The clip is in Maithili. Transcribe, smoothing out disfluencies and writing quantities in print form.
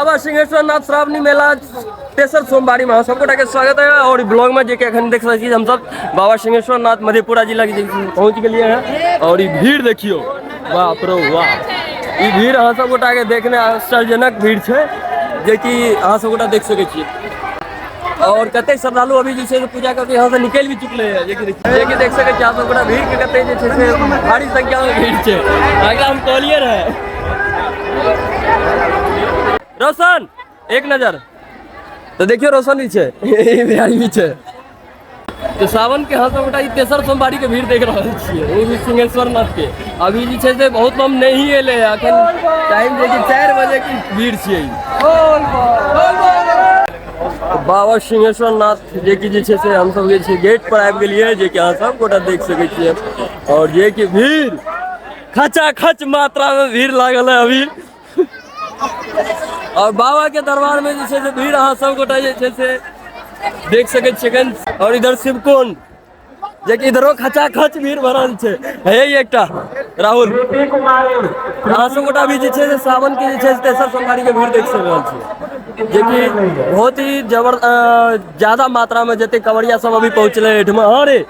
बाबा सिंहेश्वर नाथ श्रावणी मेला तेसर सोमवारी में अहाँ सब गोटा के स्वागत है। और ब्लॉग में जे कि अखन देख सकै छी हम सब बाबा सिंहेश्वर नाथ मधेपुरा जिला के पहुंच गेलिए हैं। और ई भीड़ देखियो, बाप रो बाप, ई भीड़ अहाँ सब गोटा के देखने आश्चर्यजनक भीड़ छै जे कि अहाँ सब गोटा देख सकै छियै। और कते श्रद्धालु अभी जे छै से पूजा करके यहाँ से निकलि भी चुकले हैं, जे कि देख सकै छी अहाँ सब गोटा भीड़ के कते जे छै से भारी संख्या में भीड़ छै। अगला हम कहलिए रहे रोशन एक नजर तो देखियो रोशन भी छै, ई बिहारी भी छै। तो सावन के हम सब गोटा ई तेसर सोमवारी के भीड़ देख रहल छियै, ओ भी सिंहेश्वर नाथ के। अभी जे छै से बहुत कम नहीं एलै है, अखन टाइम जे कि 4 बजे के भीड़ छियै। बाबा सिंहेश्वर नाथ जे कि जे छै से हम सब जे छै गेट पर आबि गेलियै, जे कि अहाँ सब गोटा देख सकै छियै। और जे कि भीड़ खचाखच मात्रा में भीड़ लागल है अभी। और बाबा के दरबार में जे छै से भीड़ अहाँ सब गोटा जे छै से देख सकै छियै। और इधर शिवकुंड जे कि इधरो खचाखच भीड़ भरल छै। हे एकटा राहुल अहाँ सब गोटा भी जे छै से सावन के जे छै से तेसर सोमवारी के भीड़ देख रहल छियै, जे कि बहुत ही ज्यादा मात्रा में जते कवरिया सब अभी पहुँचले एहिठमा। अरे